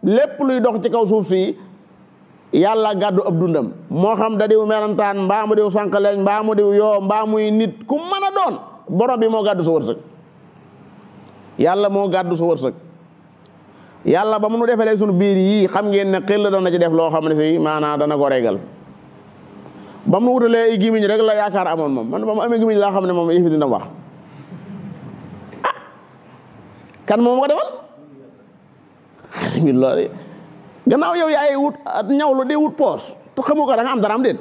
lépp luy dox ci kaw suuf si yàlla gàddu ab dundam moo xam da diw melantaan mbaa mu diw sànqaleñ mbaa mu diw yoo mbaa muy nit ku mën a doon borom bi moo gàddu sa wërsëg yàlla moo gàddu sa wërsëg yàlla ba mu nu defalee sunu biir yii xam ngeen ne xel dana ci def loo xam ne si maanaam dana ko régal ba mu nu wutalee ay gimiñ rek la yaakaar amoon moom man ba mu amee gimiñ laa xam ne moom yëfi dina wax kan moom ko defal alhamdulilah gannaaw yow yaay wut ñawlu di wut poos te xamu ko da nga am dara am déet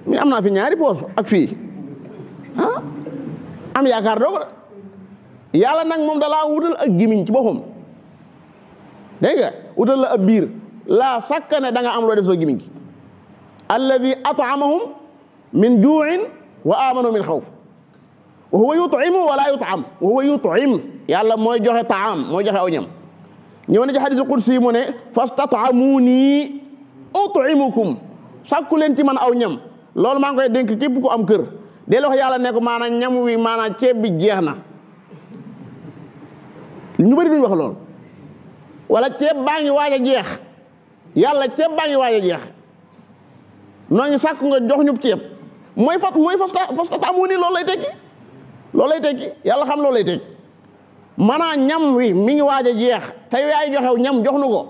mi am naa fi ñaari poos ak fii am yaakaar doo ko yàlla nag moom dalaa wutal ak gimiñ ci boppam dégg nga wutal la ab biir laa sakka ne da nga am loo def soo gimiñ gi alladi at'amahum min ju'in wa amanu min xawf wa huwa yut'imu wa la yut'am wa huwa yut'im yàlla mooy joxe taam mooy joxe aw ñam ñëw na ci hadiisul qudsi mu ne fastat'amuni ut'imukum sàkku leen ci man aw ñam loolu maa ngi koy dénk képp ku am kër dee wax yàlla ne ko maanaam ñam wi maanaam ceeb bi jeex na ñu bëri duñ wax loolu wala ceeb baa ngi waaj a jeex yàlla ceeb baa ngi waaj a jeex nooñu sàkku nga jox ñu ceeb mooy fastat'amuni loolu lay tekki yàlla xam loolu lay tekki maanaam ñam wi mi ngi waaj a jeex te yaay joxew ñam jox nu ko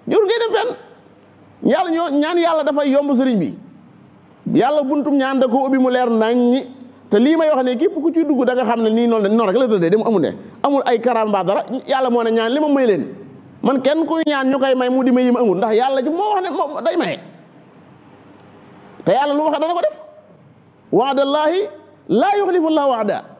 jur ngay dem fenn ñaan yàlla dafay yomb sëriñ bi yàlla buntum ñaan da ko ubbi mu leer nañ te lii may wax ne képp ku ci dugg da nga xam ne nii noonu rek la tëddee dem amul ay karam ba dara yàlla moo ne ñaan li ma may leen man kenn kuy ñaan ñu koy may mu di may yi ma amul ndax yàlla ci moo wax ne moo day maye te yàlla lu wax dana ko def wa'dallahi laa yuxlifu llahu wa'da